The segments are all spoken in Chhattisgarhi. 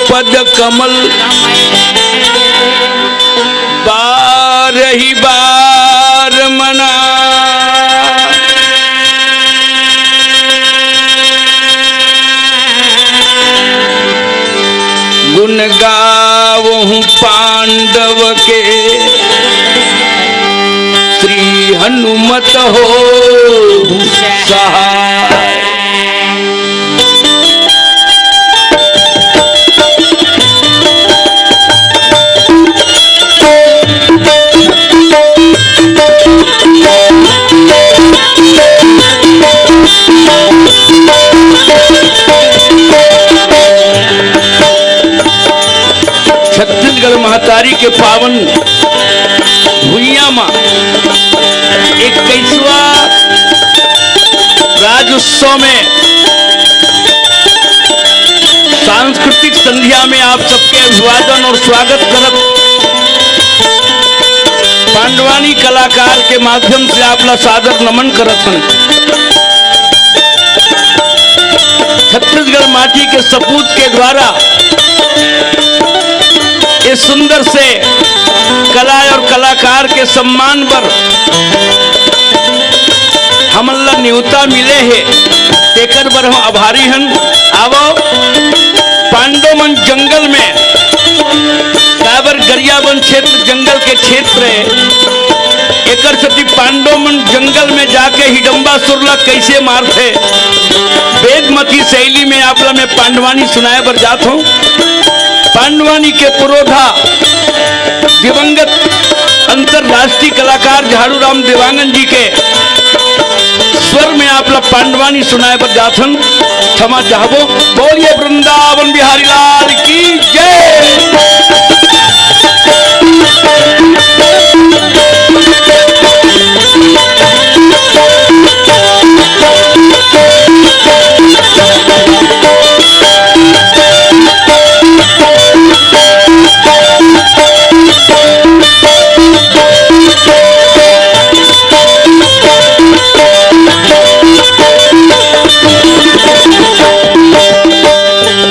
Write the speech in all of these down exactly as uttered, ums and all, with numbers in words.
पद कमल बारही बार मना। गुण गावहु पांडव के श्री हनुमत हो सहाय। छत्तीसगढ़ महतारी के पावन भुइयां म इक्कीसवाँ राज्योत्सव में सांस्कृतिक संध्या में आप सबके अभिवादन और स्वागत करत, पांडवानी कलाकार के माध्यम से आप ला सादर नमन करत हन। छत्तीसगढ़ माटी के सपूत के द्वारा इस सुंदर से कला और कलाकार के सम्मान बर हमन ला न्योता मिले हे, तेकर बर हम आभारी हन। आवो, पांडव मन जंगल में, काबर गरियाबंद क्षेत्र जंगल के क्षेत्र हे, एकर सेती पांडव मन जंगल में जाके हिडम्बासुर ला कइसे मारथे, वेदमती शैली में आप ला मैं पांडवानी सुनाए बर जात हूँ। पांडवानी के पुरोधा दिवंगत अंतर्राष्ट्रीय कलाकार झाड़ू राम देवांगन जी के स्वर में आप ला पांडवानी सुनाए बर जाथन। क्षमा चाहबो। बोलिए वृंदावन बिहारी लाल की जय।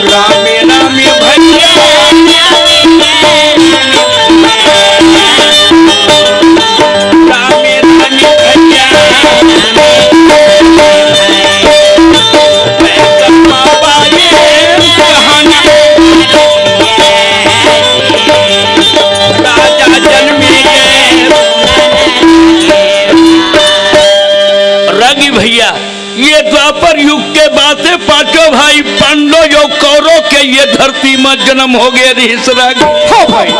रामे रामे भैया, रामे रामे भैया, राजा जनमे रागी भैया, ये द्वापर युग के बात हे, पांचों भाई पांडव अउ कौरव के ये धरती म जनम हो गे रिहिस रागी। हाँ भाई।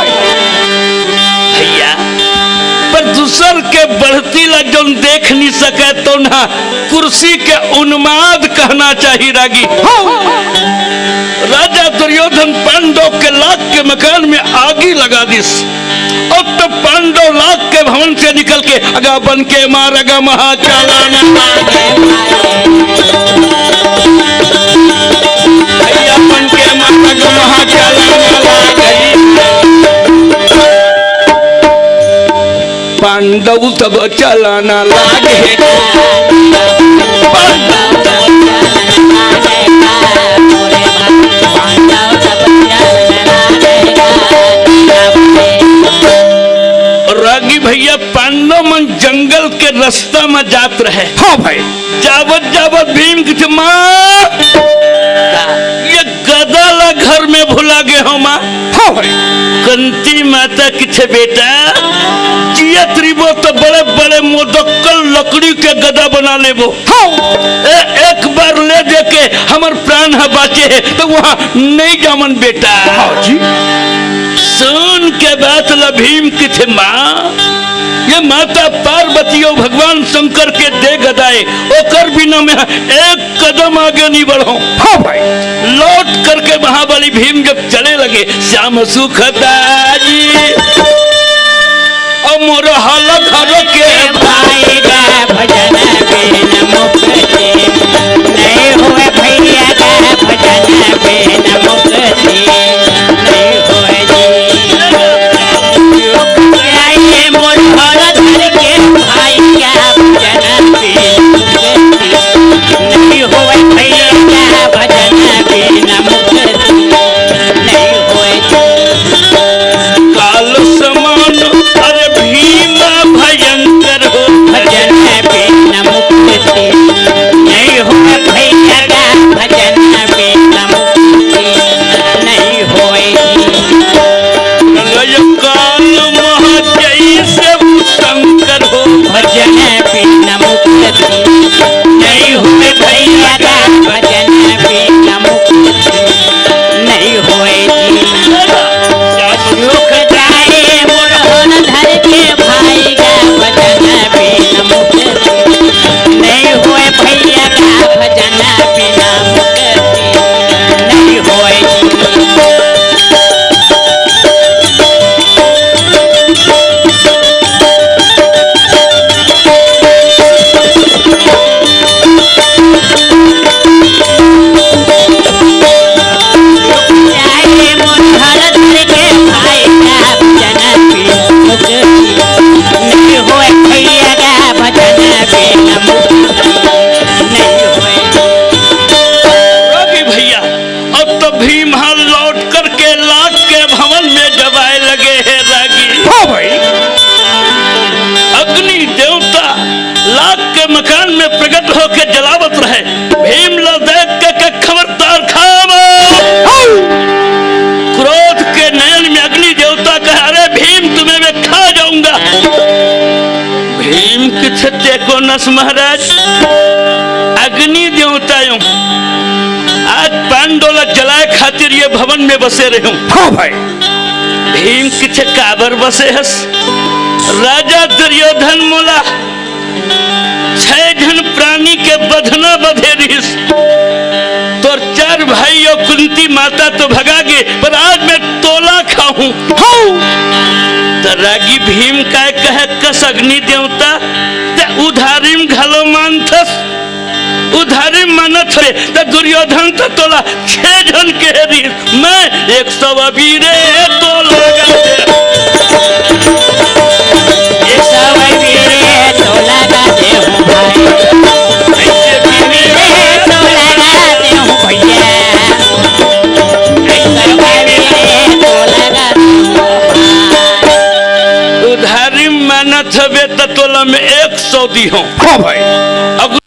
भैया, पर दूसर के बढ़ती ला जउन देख नइ सकय, तउन हा कुर्सी के उन्माद कहना चाही रागी। हाँ। राजा दुर्योधन पांडव के लाख के मकान में आगी लगा दिस। अब तो पांडव लाख के भवन से निकल के अगा बन के मारग महा चालाना। भैया बन के मारग महा चालाना। पांडव तब चलाना लागे। रागी भैया, पांडव मन जंगल के रास्ता में जात रहे। हाँ भाई। जावत जावत भीम कथे, माँ, ये गदा ला घर में भुला गे हो माँ। हाँ भाई। कुंती माता कथे, बेटा, जियत रिबो तो बड़े बड़े मोदक्कल लकड़ी के गदा बना लेबो। हाँ। ए, एक बार ले दे के हमर प्राण ह बाचे हे, तो वहाँ नहीं जामन बेटा। हाँ जी। सुन के बात ल भीम कथे, माँ, ये माता पार्वती अउ भगवान शंकर के दे गदा ए, ओकर बिना मैं एक कदम आगे नहीं बढ़ो। हाँ भाई। लौट करके महाबली भीम जब चले लगे, श्याम सुखदाई, अउ मोर हाल घर के भाई गा भजन बिन मुक्ति, नहीं होए भैया गा भजन बिन मुक्ति, नहीं होए जी। मोर घर के भाई गा भजन बिन मुक्ति, नहीं होए भैया गा भजन बिन मुक्ति, नहीं होके जलावत रहे। भीम ला देख के, के खबरदार खावा। क्रोध के नयन में अग्नि देवता कहे, "अरे भीम, तुम्हें मैं खा जाऊंगा।" भीम किथे, "ते कोन अस महाराज, अग्नि देवता हूँ, आज पांडव ला जलाए खातिर ये भवन में बसे रहे हूँ।" हाँ भाई। भीम किथे, "काबर बसे हस?" "राजा दुर्योधन मोला छह झन प्राणी के बधना बधे रिहिस। तोर चार भाई अउ कुंती माता तो भगा गे, पर आज मैं तोला खाहूं।" हौ। त रागी भीम काय कहे, "कस अग्नि देवता, ते उधारी म घलो मानथस? उधारी म मानत हे, त दुर्योधन त तोला छह झन के रिहिस।" मैं एक सौ अबीरे तो लगा दे। एक सौ अबीरे तो लगा दे हूँ भाई। एक सौ अबीरे तो लगा दे हूँ भैया। एक सौ अबीरे तो लगा दे हूँ भाई। उधारी मानत हवे त तोला मैं एक सौ दी हूँ। हाँ भाई। अब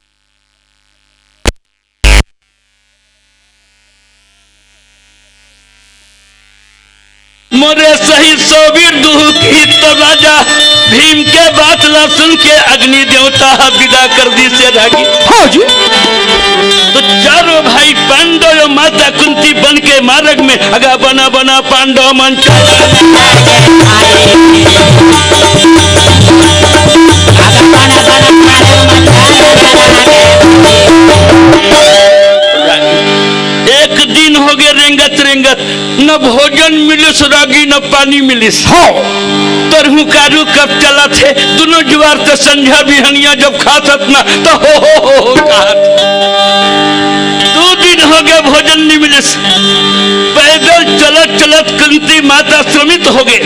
मोरे सही सौबीर दुहू की तो राजा भीम के बात ला सुन के अग्नि देवता ह विदा कर दिस हे रागी। हाँ जी। तो चारों भाई पांडव अउ माता कुंती बन के मारग में अगा बना बना पांडव मन चला। एक दिन होगे रेंगत रेंगत, न भोजन मिलिस रागी, न पानी मिलिस। हाँ। तरहू कारू कब चलत हे, दुनों जुवार त संझा बिहनिया जब खात हत ना, त हो, हो, हो, हो कहत। दू दिन होगे भोजन नि मिलिस। पैदल चलत चलत कुंती माता श्रमित होगे।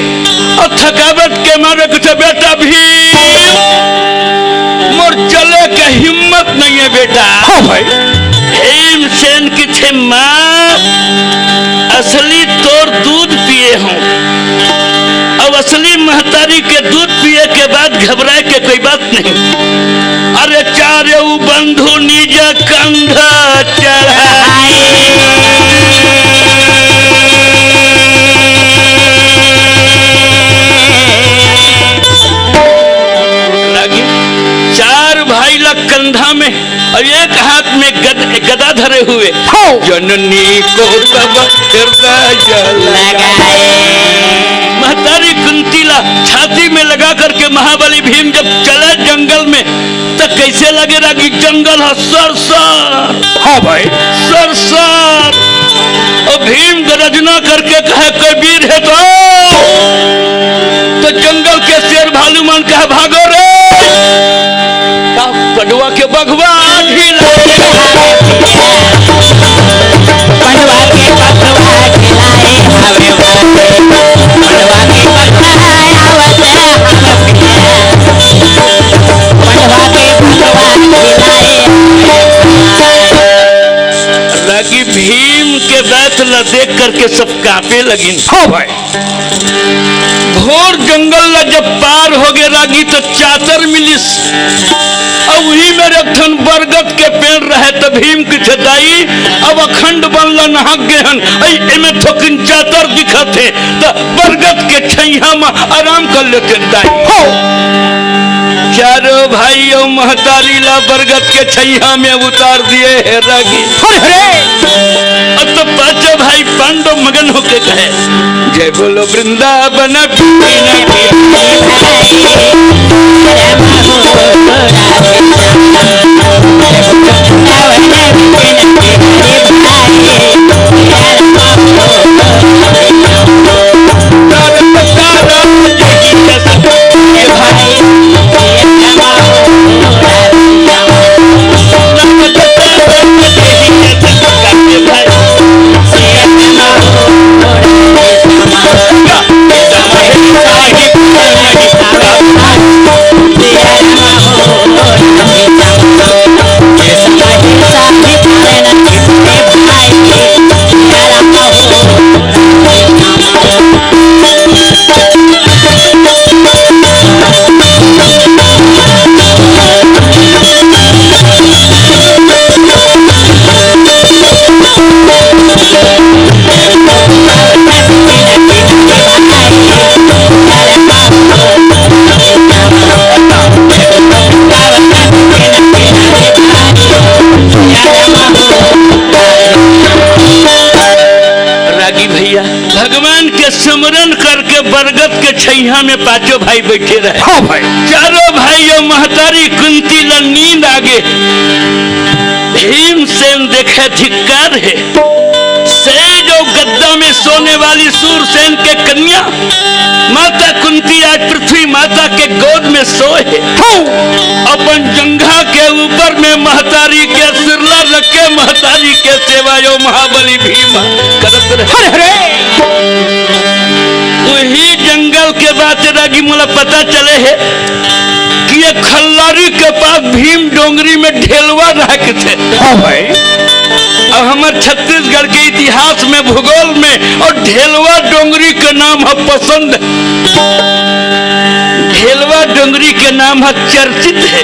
अउ थकावट के मारे कथे, "बेटा भीम, मोर चले के हिम्मत नइ हे बेटा।" हाँ भाई। भीमसेन किथे, "माँ, असली तोर दूध पिए हूँ, अउ असली महतारी के दूध पिए के बाद घबराए के कोई बात नहीं।" अरे चारेऊ बंधु निज कंधा चढ़ाई। रागी, चार भाई ला कंधा में अउ एक हाथ में गद-, गदा धरे हुए। हो। जननी को तब हृदय लगाए। महतारी कुंती ला छाती में लगा करके महाबली भीम जब चले जंगल में, त कइसे लगे रागी? जंगल ह सर सर। हाँ भाई। Sir sir. अउ भीम गरजना करके कहे, "कोई वीर हे तो?" त जंगल के शेर भालू मन कहे, "भागो रे।" का पंडवा के बघवा ढीला। पंडवा के बघवा खिलाए हवे मारे। पंडवा के बघवा आवत हवे पिया। पंडवा के बघवा खिलाए हवे मारे। रागी भीम के बैत ला देख करके सब कांपे लगिन। हाँ भाई। घोर जंगल ला जब पार होगे रागी, त चातर मिलिस। अउ उही मेर एक ठन बरगद के पेड़ रहे, त भीम किथे, "दाई, अब अखंड बन ला नहक गे हन, अई एमे थोकिन चातर दिखत हे, त बरगद के छइहां म आराम कर लेतेन दाई।" हो। चारों भाई अउ महतारी ला बरगद के छइहां में उतार दिए हे रागी। हरे हरे। अब तो पांचों भाई पांडव मगन होके कहे, "जय बोलो वृंदावन बिपिन बिहारी।" छैया में पांचों भाई बैठे रहे। हाँ भाई। चारों भाई अउ महतारी कुंती ला नींद आगे। भीमसेन देखे, धिक्कार हे। सेज अउ गद्दा में सोने वाली सूरसेन के कन्या माता कुंती आज पृथ्वी माता के गोद में सोए हे। हाँ। अपन जंघा के ऊपर में महतारी के सिरला रख के महतारी के सेवा यो महाबली भीम करत रहे। हरे हरे। वही जंगल के बात रागी मोला पता चले हे कि ये खल्लारी के पास भीम डोंगरी में ढेलवा रह के थे। हाँ भाई। अब हमर छत्तीसगढ़ के इतिहास में, भूगोल में, अउ ढेलवा डोंगरी के नाम ह पसंद। ढेलवा डोंगरी के नाम ह चर्चित हे।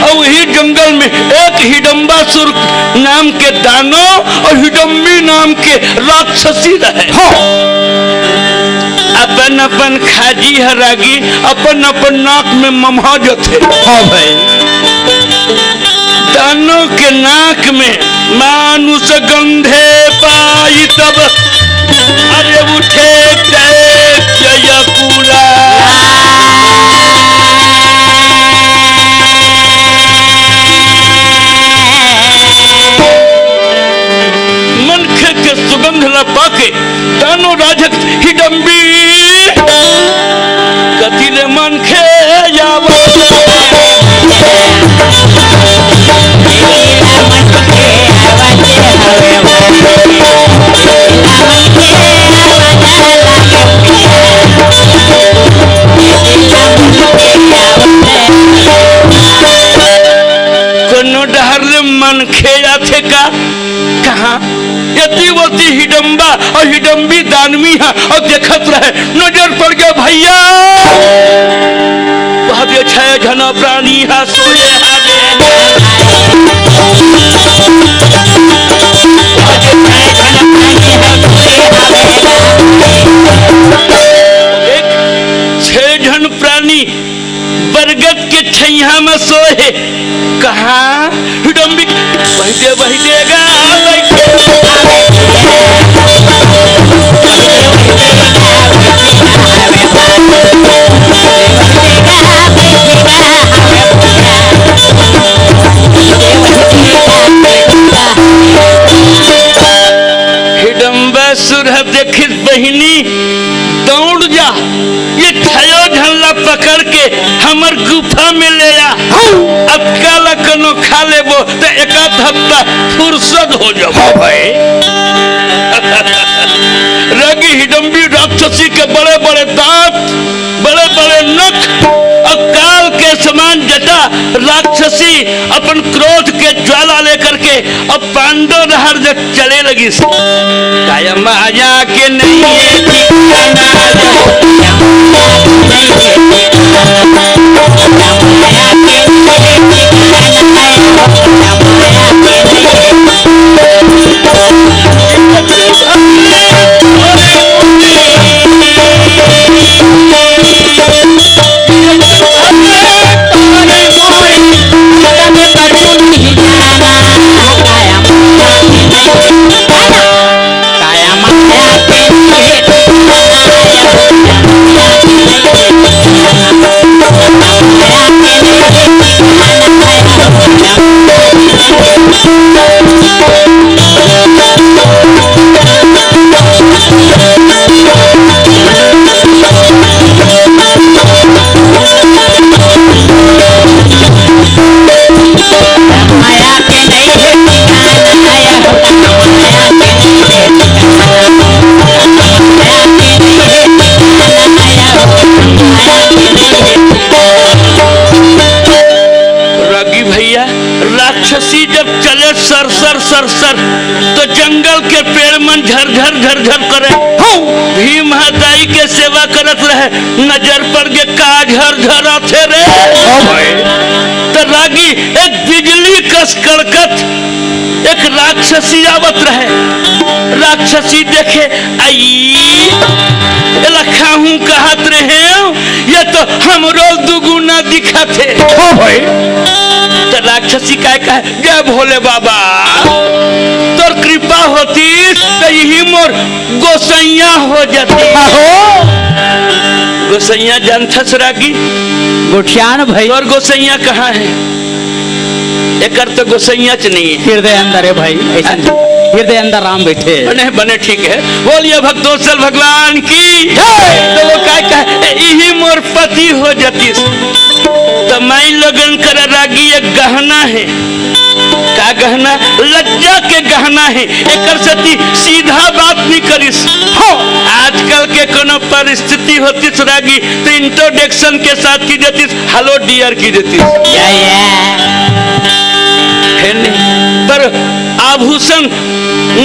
अउ वही जंगल में एक हिडम्बासुर नाम के दानव अउ हिडम्बी नाम के राक्षसी रहे। हाँ। अपन अपन खाजी ह रागी, अपन अपन नाक में मम्हा जथे। हाँ भाई। दानव के नाक में मानुष गंधे पाई तब, अरे उठे चैत्य यकुला। मनखे के सुगंध ला पाके दानव राजक हिडम्बी कति ले मनखे आवत। कोनो डहर ले मनखे आथे का? कहाँ? एती ओती हिडम्बा अउ हिडम्बी दानवी ह अउ देखत रहे, नजर पड़ गया भैया। वह दे छह झन प्राणी ह सोए हवे। देख, छह झन प्राणी बरगद के छैया म सोए हे। कहाँ? हिडम्बिक वही दे, वही देगा, वही हिडम्बा सुरह देखित बहिनी, दौड़ जा, ये छयो झन ला पकड़ के हमर गुफा में ले आ। हऊ। अब काला कनो खा लेबो त एक आध हफ्ता फुर्सत हो जाबो। हाँ भाई। रागी हिडम्बी राक्षसी के बड़े बड़े दांत, बड़े बड़े नख अउ काल के समान जटा राक्षसी अपन क्रोध के ज्वाला लेकर के अब पांडव डहर जब चले लगिस। काया माया के नहीं ये ठिकाना रे। रागी भैया, राक्षसी जब चले सर सर सर सर, तो जंगल के पेड़ मन झरझर झरझर करे। हौ। भीम ह दाई के सेवा करत रहे, नजर पड़ गे का झरझर आथे रे। हाँ भाई। तो रागी एक बिजली कस कड़कत एक राक्षसी आवत रहे। राक्षसी देखे, आई, एला खाहूं कहत रहे, ये तो हमरो दुगुना दिखत हे। हाँ भाई। तो राक्षसी काय कहे, जय भोले बाबा, तोर कृपा होती तो यही मोर गोसैया हो जाती। आहो। गोसैया जानथस रागी? गोठियान भाई। तोर गोसैया कहाँ हे? एकर तो गोसैया च नहीं हे। हृदय अंदर हे भाई, अइसन हृदय अंदर राम बइठे। बने, बने, ठीक हे। बोलिए भक्तवत्सल भगवान की जय। तो वो का कहे, "ए, इही मोर पति हो जतिस।" तो माई लोगन करा रागी एक गहना हे। का गहना? लज्जा के गहना हे। एकर सेती सीधा बात नहीं करिस। हो, आजकल के कोनो परिस्थिति होतिस रागी, तो introduction के साथ की देतिस, "Hello dear" की देतिस। या, या। हे नहीं? पर आभूषण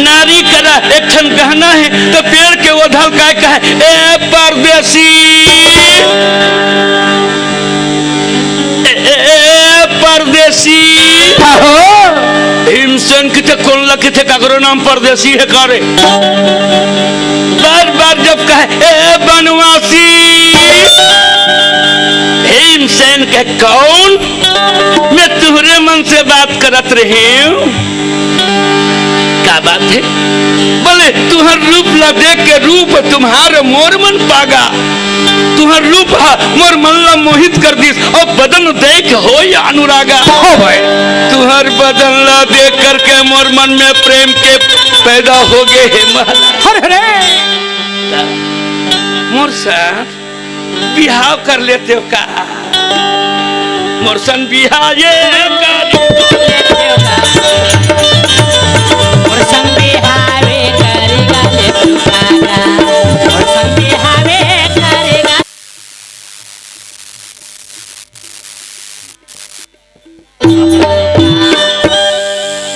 नारी करा एक ठन गहना हे, तो पेड़ के ओधल काय कहे, "ए परदेसी, ए, ए, ए, ए परदेसी।" आहो। भीमसेन किथे, "कोन ला किथे, काकरो नाम परदेसी हे का रे?" बार बार जब कहे, "ए बनवासी।" भीमसेन कहे, "कौन?" "मैं तुहरे मन से बात करत रहे हूँ।" का बात हे? बोले, "तुहर रूप ला देख के रूप तुम्हार मोर मन पागा।" तुहर रूप हा मोर मन ला मोहित कर दिस, अउ बदन देख होय अनुरागा। हो भाई। तुहर बदन ला देख करके मोर मन में प्रेम के पैदा हो गए हे महाराज। हरे हरे। मोर साथ बिहाव कर लेते हो का? मोर संग बिहाव ये कर मोर संग बिहावे करेगा ले तू काका। मोर संग बिहावे करेगा।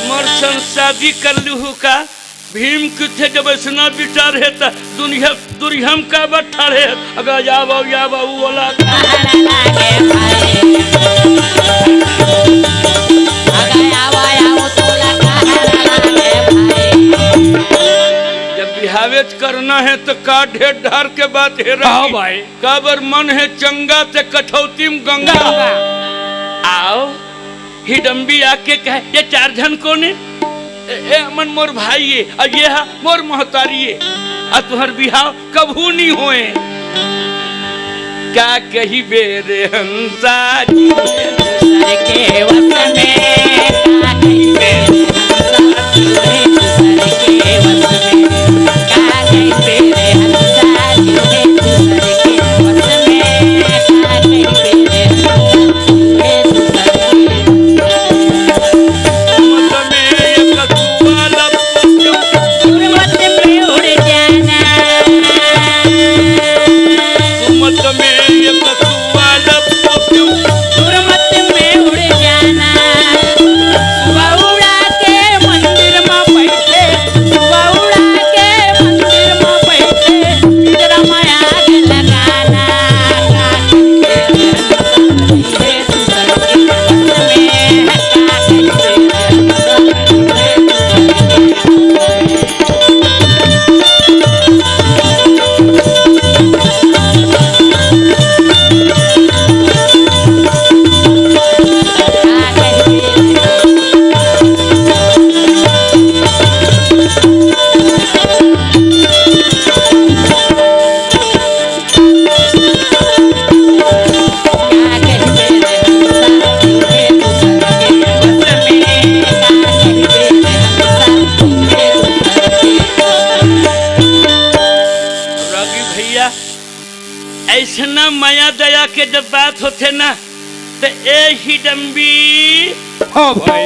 मोर संग शादी कर लूहू का? भीम किथे, जब अइसना विचार हे त दुनिया, दुरिहम का बर ठाढ़े हे? अगर आव, आव, आव, ओला। जब बिहावेच करना हे त का ढेर ढार के बात हे रही? हाँ भाई। काबर मन हे चंगा ते कठौती में गंगा। गंगा। आव, हिडम्बी आके कहे, "ये चार झन कोन ए? ए, ए, मन मोर भाई ए, अउ ये हा मोर महतारी ए, अउ तुहर बिहाव कभू नी होए।" का कहिबे रे हंसा जी, दूसर के वस में, का कहिबे रे हंसा जी, दूसर के वस में, का कहिबे रे हंसा जी, दूसर के वस में, का कहिबे रे हंसा जी, दूसर के रागी भैया, अइसना मया दया के जब बात होथे ना, त ए हिडम्बी। हाँ भाई।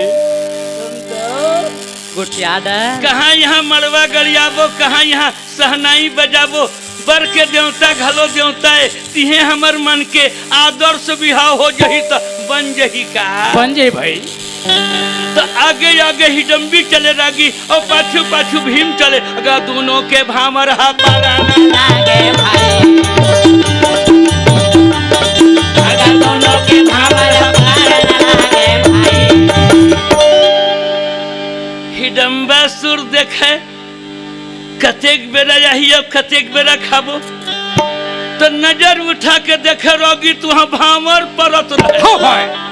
गोठियान। कहाँ यहाँ मड़वा गड़ियाबो, कहाँ यहाँ सहनाई बजाबो, बर के देवता घलो देवता ए, तिहें हमर मन के आदर्श बिहाव हो जही त बन जही का? बन जही भाई। त आगे आगे हिडम्बी चले रागी अउ पाछू पाछू भीम चले। अगर दूनों के भांवर हा पारा ना लागे भाई, अगर दूनों के भांवर हा पारा ना लागे भाई। हिडम्बासुर देखे, कतेक बेरा आही अउ कतेक बेरा खाबो, त नजर उठा के देखे रागी तुहाँ भांवर परत रहे। हो भाई।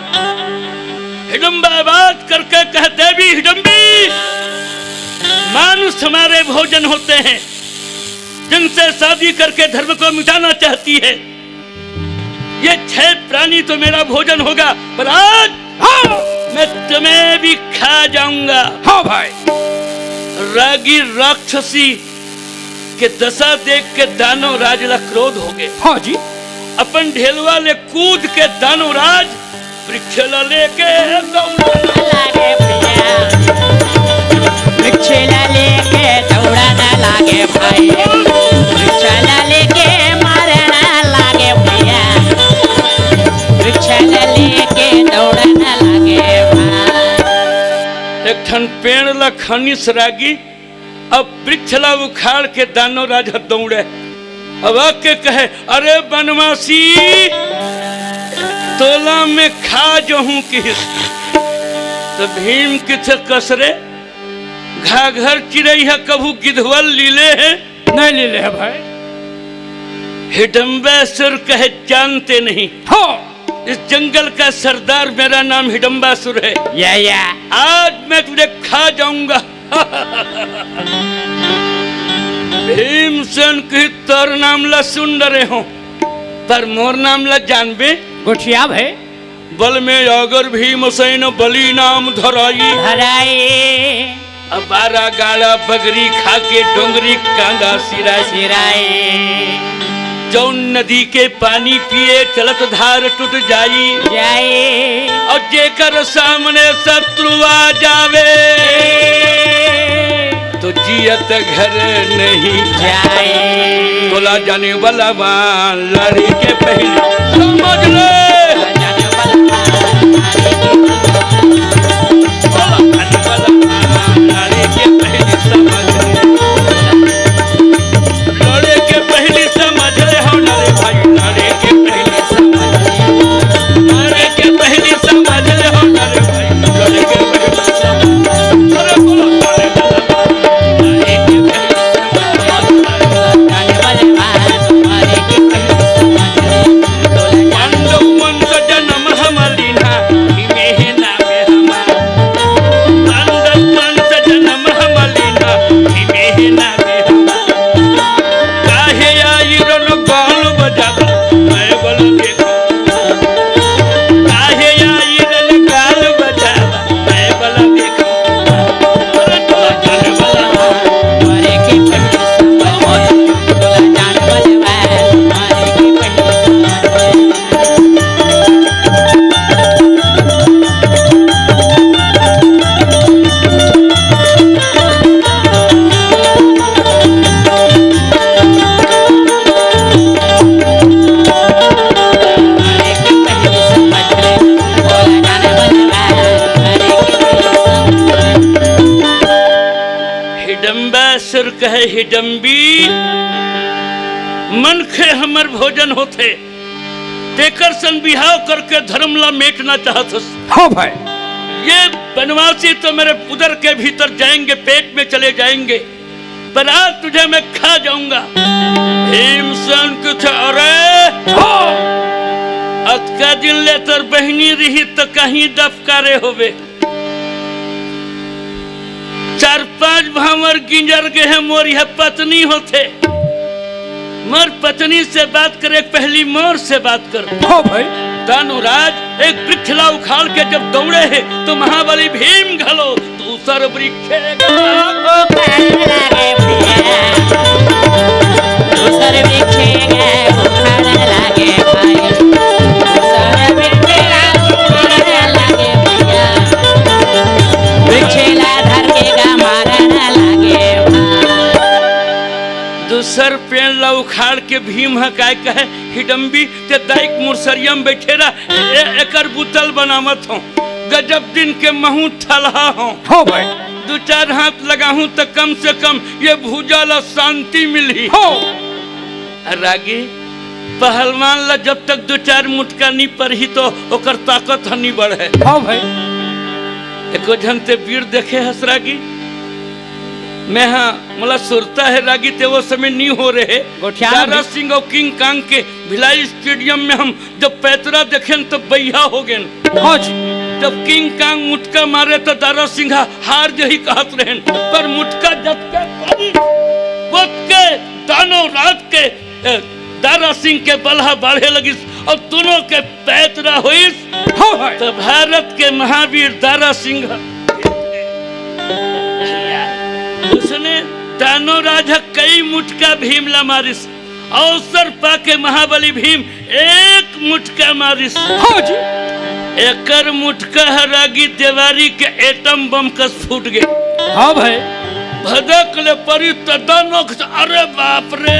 हिडम्बा बात करके कहे, "देवी हिडम्बी, मानुष हमारे भोजन होते हैं, जिनसे शादी करके धर्म को मिटाना चाहती है, ये छह प्राणी तो मेरा भोजन होगा, पर आज हाँ। मैं तुम्हें भी खा जाऊंगा। हाँ भाई। रागी राक्षसी के दशा देख के दानव राज ला क्रोध हो गए। हाँ जी। अपन ढेलवा ले कूद के दानव राज वृक्ष ला लेके दौड़न लागे भैया। वृक्ष ला लेके दौड़न लागे भाई। वृक्ष ला लेके मारन लागे भैया। वृक्ष ला लेके दौड़न लागे भाई। एक ठन पेड़ ला खनिस रागी, अब वृक्ष ला उखाड़ के दानव राज ह दौड़े। अब आके कहे, "अरे बनवासी, तोला मैं खा जहूं किहिस।" तो भीम किथे, "कस रे, घाघर चिरई ह कभू गिधवल लीले हे?" नहीं लीले हे भाई। हिडम्बासुर कहे, "जानते नहीं।" हाँ। इस जंगल का सरदार मेरा नाम हिडम्बासुर है। या, या। आज मैं तुझे खा जाऊंगा। भीमसेन कही, "तोर नाम ला सुन डरे हो, पर मोर नाम ला जानबे?" गोठिया भाई। बल में आगर भीमसेन बली नाम धराई। धराई। अबारा गाड़ा बगरी खा के डोंगरी कांदा सिराए। सिराए। जौन नदी के पानी पिए चलत धार टूट जाई। जाए। और जेकर सामने शत्रु आ जावे तो जियत घर नहीं जाए। तोला जाने वाला वान लड़ी के पहले समझ ले। लड़े के पहली समझ ले हो ना रे भाई, लड़े के पहली समझ ले, लड़े के पहली समझ ले हो ना रे भाई, लड़े के पहली समझ ले। अरे बोलो, लड़े के पहली समझ ले। पांडव वंश जन्म हम लीना, भीमे हे नामे हमार। पांडव वंश जन्म हम लीना, भीमे हे नामे हमार। काहे आई रन गाल बजावा, मैं बल देखो। काहे आई रन गाल बजावा, मैं बल देखो। हिडम्बासुर कहे हिडम्बी, मनखे हमर भोजन होथे, तेकर संग बिहाव करके धर्म ला मेटना चाहत हस। हाँ भाई। ये बनवासी तो मेरे उदर के भीतर जाएंगे, पेट में चले जाएंगे, पर आज तुझे मैं खा जाऊंगा। भीमसेन कथे, अरे हाँ। अतका दिन ले तोर बहिनी रही तो कहीं दफकारे होबे। चार पांच भांवर गिंजर गे हे, मोर यह पत्नी होथे। मोर पत्नी से बात करे, पहली मोर से बात कर। हाँ भाई। दानवराज एक वृक्ष ला उखाड़ के जब दौड़े हे तो महाबली भीम घलो दूसर वृक्ष दूसर वृक्ष गे उखाड़ लागे भाई, दूसर वृक्ष ला उखाड़ लागे भैया, वृक्ष ला धर के गा मारन लागे भाई। दूसर पेड़ ला उखाड़ के भीम ह काय कहे, हिडम्बी ते दाई के मुसरिया में बैठे रह, ए-, एकर बुतल बनावत हों। गजब दिन के महूं ठलहा हों। हो भाई। दू चार हाथ लगाहूं त कम से कम ये भुजा ला शांति मिलही। हो। रागी, पहलवान ला जब तक दू चार मुटका नी परही तो ओकर ताकत ह नी बढ़े। हो भाई। एको झन ते वीर देखे हस रागी? मैं हा, मोला सुरता हे रागी, ते वो समय नी हो रहे। गोठियाना दारा भी। सिंह और किंग कांग के भिलाई स्टेडियम में हम जब पैतरा देखेन तो बइहा हो गेन। हाँ जी। जब किंग कांग मुटका मारे तो दारा सिंह हार जही कहत रहेन, पर मुटका जतके पड़ी, ओतके दानव राज के, ए, दारा सिंह के बलहा बाढ़े लगिस अउ दूनों के पैतरा होइस। हाँ भाई। त भारत के महावीर दारा सिंह उसने दानो राज ह कई मुटका भीम ला मारिस। अवसर पाके महाबली भीम एक मुटका मारिस। हाँ जी। एकर मुटका ह रागी देवारी के एटम बम कस फूट गे। हाँ भाई। भदक ले परी त दानो कस, अरे बाप रे।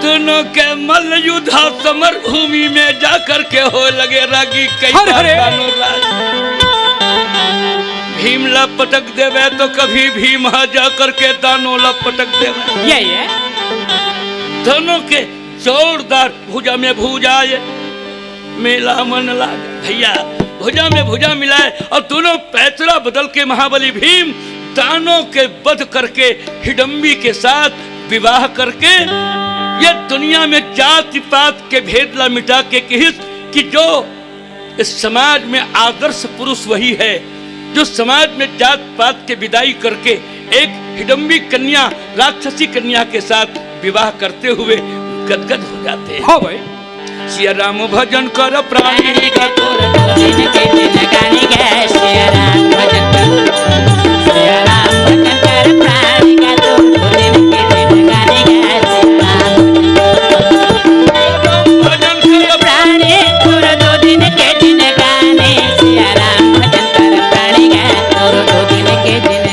दूनों के मल्ल युद्ध ह समर भूमि में जाकर के होय लगे रागी कई अरे, बार अरे। दानो राज। भीम ला पटक देवे तो कभी भीम ह जाकर के दानो ला पटक देवे। ये, ये। दूनों के जोरदार भुजा में भुजा ये मिला मन लाग भैया, भुजा में भुजा मिलाए अउ दूनों पैतरा बदल के महाबली भीम दानो के वध करके हिडम्बी के साथ विवाह करके ये दुनिया में जाति पात के भेद ला मिटा के किहिस कि जो इस समाज में आदर्श पुरुष वही है जो समाज में जात पात के विदाई करके एक हिडम्बी कन्या, राक्षसी कन्या के साथ विवाह करते हुए गदगद हो जाते हैं। हाँ भाई। सिया राम भजन कर प्राणी का तोर दो दिन के दिन गानी गे। सिया राम भजन कर, सिया राम भजन कर प्राणी का तोर दो दिन के दिन गानी गे। सिया राम भजन कर प्राणी तोर दो दिन के दिन गानी। सिया राम भजन कर प्राणी गे, तोर दो दिन के दिन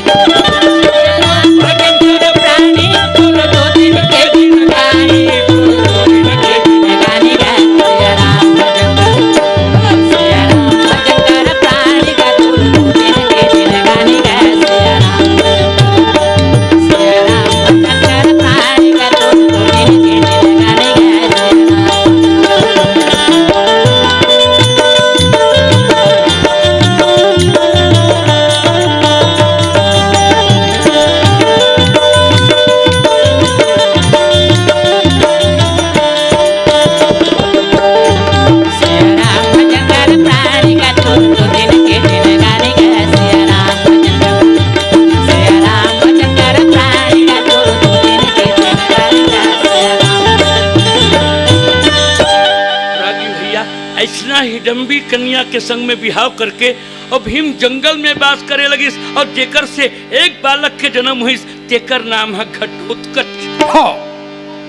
रागी भैया, ऐसना हिडम्बी कन्या के संग में बिहाव करके अउ भीम जंगल में बास करे लगिस अउ जेकर से एक बालक के जन्म होइस, तेकर नाम ह घटोत्कच। हाँ।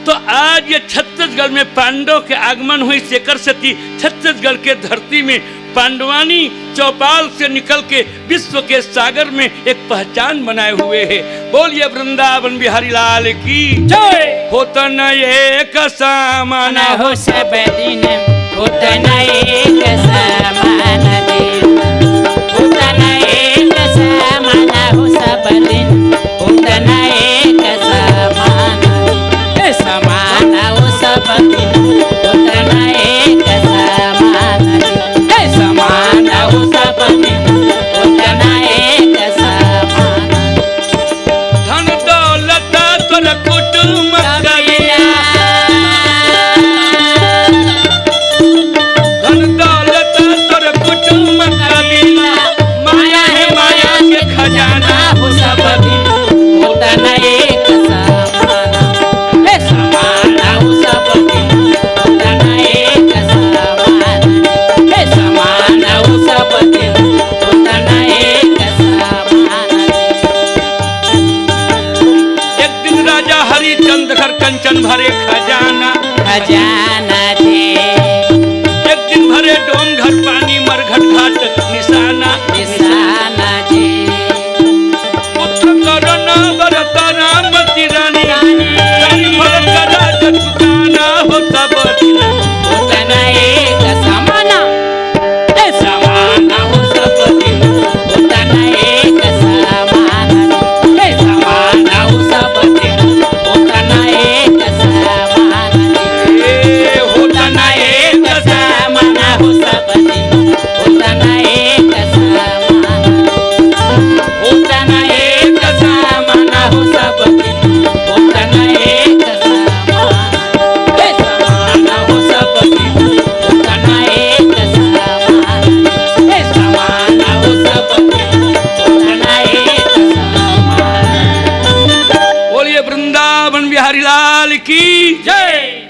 तो आज ये छत्तीसगढ़ में पांडव के आगमन होइस, एकर सेती छत्तीसगढ़ के धरती में पांडवानी चौपाल से निकल के विश्व के सागर में एक पहचान बनाए हुए है। बोलिए वृंदावन बिहारी लाल की जय। होत न एक समान हो सब दिन, होत न एक समान दिन, होत न एक समान हो सब दिन, होत न एक समान। ए समान हो सब दिन, होत न एक समान। ए समान हो सब दिन, होत न एक समान। धन दौलत तोर कुटुम कबीला। धन दौलत तोर कुटुम कबीला। माया है माया के खजाना हो सब दिन। होत न एक समान। हे समान हो सब दिन। होत न एक समान। हे समान हो सब दिन। होत न एक समान। एक दिन राजा हरिचंद घर कंचन भरे खजाना। खजाना जी। एक दिन भरे डोम घर पानी मरघट घाट निशाना। निशाना जी। पुत्र करण बरत रामती रानी। रानी। रानी भरत राज ठिकाना हो सब दिन। होत न एक समाना। ए समान हो सब दिन, होत न एक समान। ए समान हो सब दिन, होत न एक समान। ए अपन बिहारी लाल की जय।